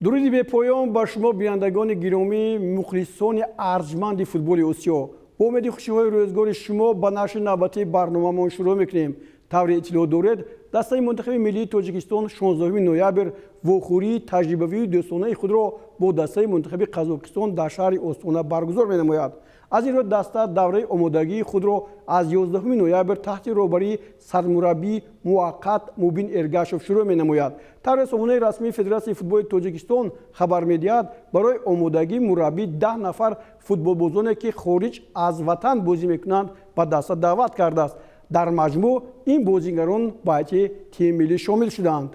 Дуруди бепоён ба шумо, бинандагони гиромӣ, мухлисони арҷманди футболи Осиё. Бо умеди хушиҳои рӯзгори шумо ба нашри навбатии барномаамон шурӯъ мекунем. Тавре иттилоъ доред, дастаи мунтахаби миллии Тоҷикистон 16 ноябр вохӯрии таҷрибавии дӯстонаи худро бо дастаи мунтахаби Қазоқистон дар шаҳри Остона баргузор менамояд. Аз ин рӯ даста давраи омодагии худро аз 11 ноябр таҳти роҳбарии сармураббии муваққат Мубин Эргашев шурӯъ менамояд. Тавре сомонаи расмии Федератсияи футболи Тоҷикистон хабар медиҳад, барои омодагӣ мураббӣ 10 нафар футболбозоне, ки хориҷ аз ватан бозӣ мекунанд, ба даста даъват кардааст. Дар маҷмӯъ ин бозигарон ба ҳайати тими миллӣ шомил шуданд.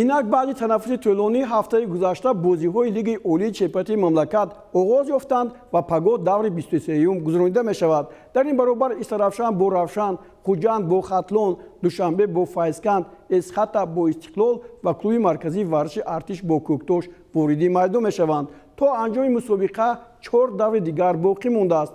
Инак, баъди танаффуси тӯлонии ҳафтаи гузашта бозиҳои Лигаи олии чемпионати мамлакат оғоз ёфтанд ва пагоҳ даври 23-юм гузаронида мешавад. Дар ин баробар Истаравшан бо Равшан, Хуҷанд бо Хатлон, Душанбе бо Файзканд, Эсхата бо Истиқлол ва клуби марказии варзиши Артиш бо Кӯктош вориди майдон мешаванд. То анҷоми мусобиқа чор даври дигар боқӣ мондааст.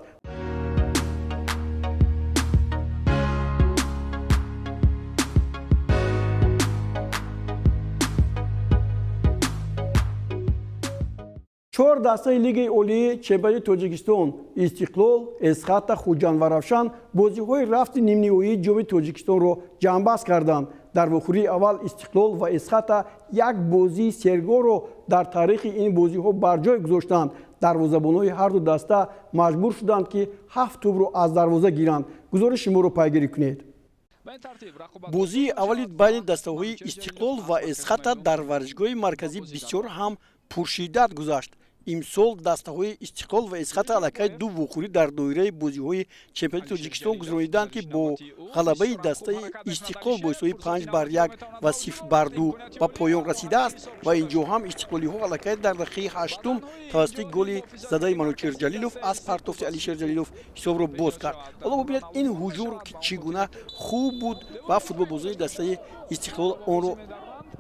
Чор дастаи Лигаи олии чемпионати Тоҷикистон: Истиқлол, Эсхата, Хуҷанд ва Равшан бозиҳои рафти нимниҳоии Ҷоми Тоҷикистонро ҷамъбаст карданд. Дар вохӯрии аввал Истиқлол ва Эсхата як бозии сергоҳро дар таърихи ин бозиҳо бар ҷой гузоштанд. Дарвозабонҳои ҳарду даста маҷбур шуданд, ки ҳафт тӯбро аз дарвоза гиранд. Гузориши моро пайгирӣ кунед. Бозии аввали байни дастаҳои Истиқлол ва Эсхата дар варзишгоҳи марказӣ бисёр ҳам пуршиддат гузашт. Имсол дастаҳои Истиқлол ва Эсхата аллакай ду вохӯрӣ дар доираи бозиҳои чемпионати Тоҷикистон гузарониданд, ки бо ғалабаи дастаи Истиқлол бо ҳисоби 5-1 ва 0-2 ба поён расидааст. Ва инҷо ҳам истиқлолиҳо аллакай дар дақиқаи ҳаштум тавассути голи задаи Манучер Ҷалилов аз партофти Алишер Ҷалилов ҳисобро боз кард. Ҳоло бубинед ин ҳуҷумро, ки чӣ гуна хуб буд ва футболбозони дастаи Истиқлол онро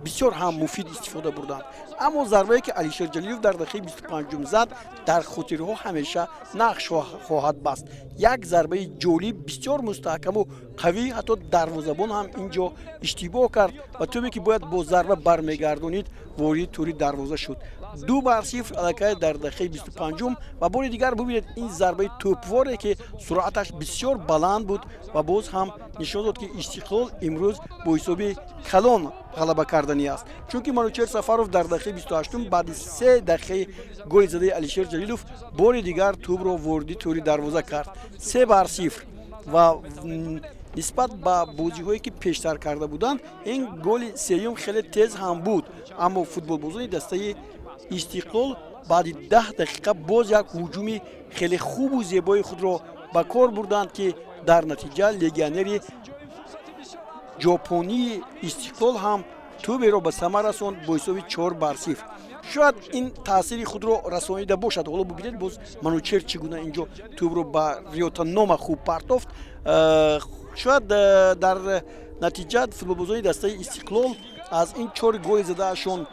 бисёр ҳам муфид истифода бурданд. Аммо зарбае, ки Алишер Ҷалилов дар дақиқаи 25-ум зад, дар хотирҳо ҳамеша нақш хоҳад баст. Як зарбаи ҷолиб, бисёр мустаҳкаму қавӣ. Ҳатто дарвозабон ҳам ин ҷо иштибоҳ кард ва тӯбе, ки бояд бо зарба бармегардонид, вориди тӯри дарвоза шуд. 2-0 аллакай дар дақиқаи 25-ум. Ва бори дигар бубинед ин зарбаи тӯпворе, ки суръаташ бисёр баланд буд ва боз ҳам нишон дод, ки Истиқлол имрӯз бо ҳисоби калон ғалаба карданӣ аст, чунки Манучер Сафаров дар дақиқаи 28-ум баъди 3 дақиқаи голи задаи Алишер Ҷалилов бори дигар тӯбро вориди тӯри дарвоза кард. 3-0. Ва нисбат ба бозиҳое, ки пештар карда буданд, ин голи сеюм хеле тез ҳам буд. Аммо футболбозони дастаи Истиқлол баъди 10 дақиқа боз як ҳуҷуми хеле хубу зебои худро ба кор бурданд, ки дар натиҷа легионери ҷопонии Истиқлол ҳам тӯберо ба самар расонд бо ҳисоби 4-0. Шояд ин таъсири худро расонида бошад. Ҳоло бубинед боз Манучер чӣ гуна инҷо тӯбро ба Риёта Нома хуб партофт. Шояд дар натиҷа футболбозони дастаи Истиқлол аз ин чор голи задаашон